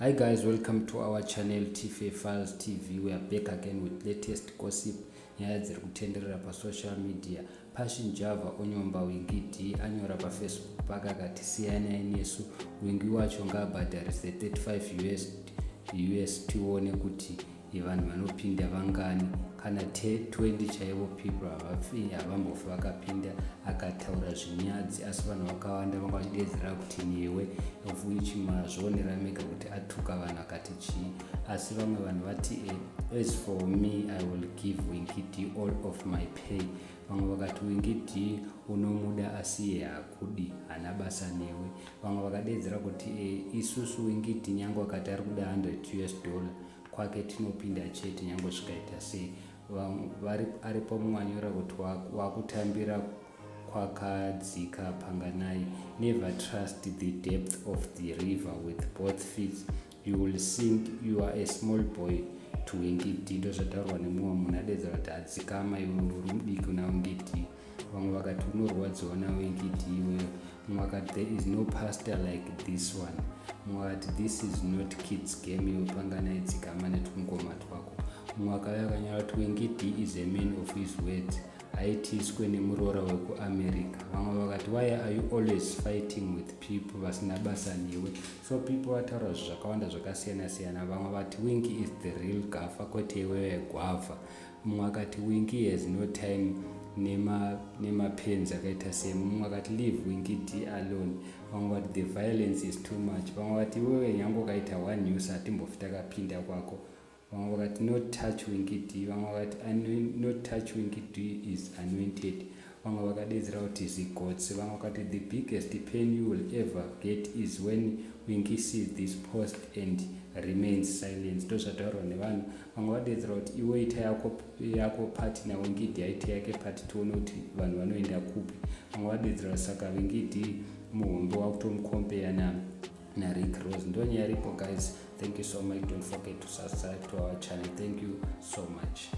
Hi guys, welcome to our channel TFA Files TV. We are back again with latest gossip. Nyaya dziri kutenderera pasocial media. Passion Java onyomba Winky D, anyora paFacebook pake akati siyanai nesu, Winky wacho ngaabhadharise 35 US, US tione kuti vanhu vanopinda vangani. Kana 20 chaivo people havambofi vakapinda. Akataura zvinyadzi, asi vanhu vakawanda vanga vachidedzera kuti newe, of which mazvionera mega kuti atuka vanhu akati chii. Asi vamwe vanhu vati, "As for me, I will give Winky D all of my pay." Vamwe vakati, "Winky D unomuda asi iye hakudi, haana basa newe." Vamwe vakadedzera kuti isusu Winky D nyange akati ari kuda 100 US dollar kwake tinopinda chete, nyange zvikaita sei. Aripo mumwe anyora kuti wakutambira kwakadzika Panganai. Never trust the depth of the river with both feet, you will sink. You are a small boy to Winky D. Ndo zvataurwa nemumwe munhu adedzera kuti adzikama iwe, uri mudiki una Winky D. Vamwe vakati unorwadziwa naWinky D iweyo. Mumwe akati, "There is no pastor like this one." Mumwe akati, "This is not kids game, iwe Panganai, dzikama netungoma twako." Mumwe akauya akanyora kuti Winky D is a man of his words, haitiswe nemuroora wekuAmerica. Vamwe vakati, "Why are you always fighting with people vasina basa newe?" So people vataura zvo zvakawanda zvakasiyana siyana. Vamwe vati Winky is the real gafa, kwete iwewe gwavha. Mumwe akati Winky has no time nemapenzi akaita semi. Mumwe akati, "Leave Winky D alone." Vamwe vati the violence is too much. Vamwe vati iwewe nyange ukaita one news hatimbofi takapinda kwako. Vamwe vakati, "Not touch Winky D." Vamwe vakati, "Not touch Winky D, is anointed." Vamwe vakadedzera kuti zigotsi. Vamwe vakati the biggest pain you will ever get is when Winky sees this post and remains silent. Ndo zvataurwa nevanhu. Vamwe vadedzera kuti iwe ita yako party naWinky D, aite yake party, tione kuti vanhu vanoenda kupi. Vamwe vadedzera kuti saka Winky D muhombe wakutomukompeya naRick Ross. Ndo nyaya iripo guys. Thank you so much. Don't forget to subscribe to our channel. Thank you so much.